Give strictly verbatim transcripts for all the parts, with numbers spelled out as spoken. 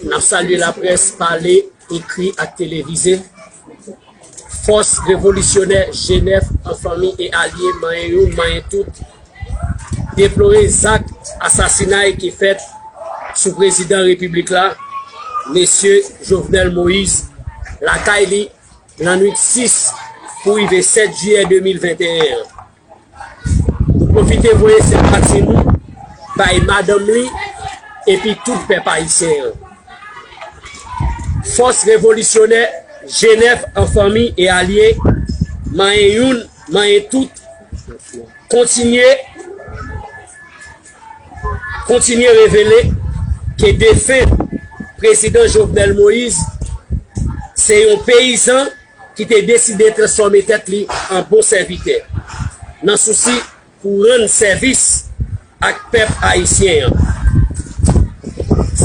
N ap salye laprès pale, ekri ak televize. Fòs revolisyonè G nèf an fanmi e alye, manyen youn, manyen tout, deplore zak asasinay ki fèt sou prezidan repiblik la, mesye Jovenel Moïse, lakay li, nan nwit sis pou rive sèt jiyè de mil venteyen an. Nou pwofite voye senpati nou bay madanm li epi tout pèp ayisyen an. Fòs revolisyonè G nèf an fanmi e alye, manyen youn, manyen tout, kontinye, kontinye revele ke defen prezidan Jovenel Moïse se yon peyizan ki te deside transfòme tèt li an bon sèvitè, nan sousi pou rann sèvis ak pèp ayisyen an.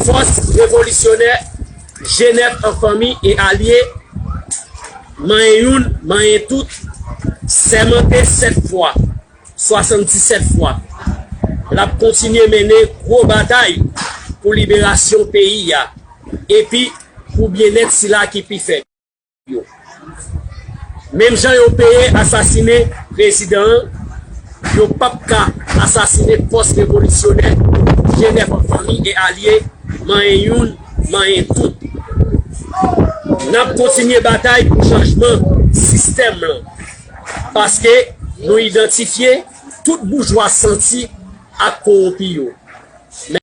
Fòs revolisyonè G nèf an fanmi e alye, manyen youn, manyen tout, sèmante sèt fwa, swasanndisèt fwa, l ap kontinye mennen gwo batay pou liberasyon peyi a, epi pou byennèt sila ki pi fèb yo. Menm jan yo peye asasine prezidan an, yo p ap ka asasine fòs revolisyonè G nèf an fanmi e alye, manyen youn, manyen tout. N ap kontinye batay pou chanjman sistèm lan, paske nou idantifye tout boujwa santi ak kowonpi yo.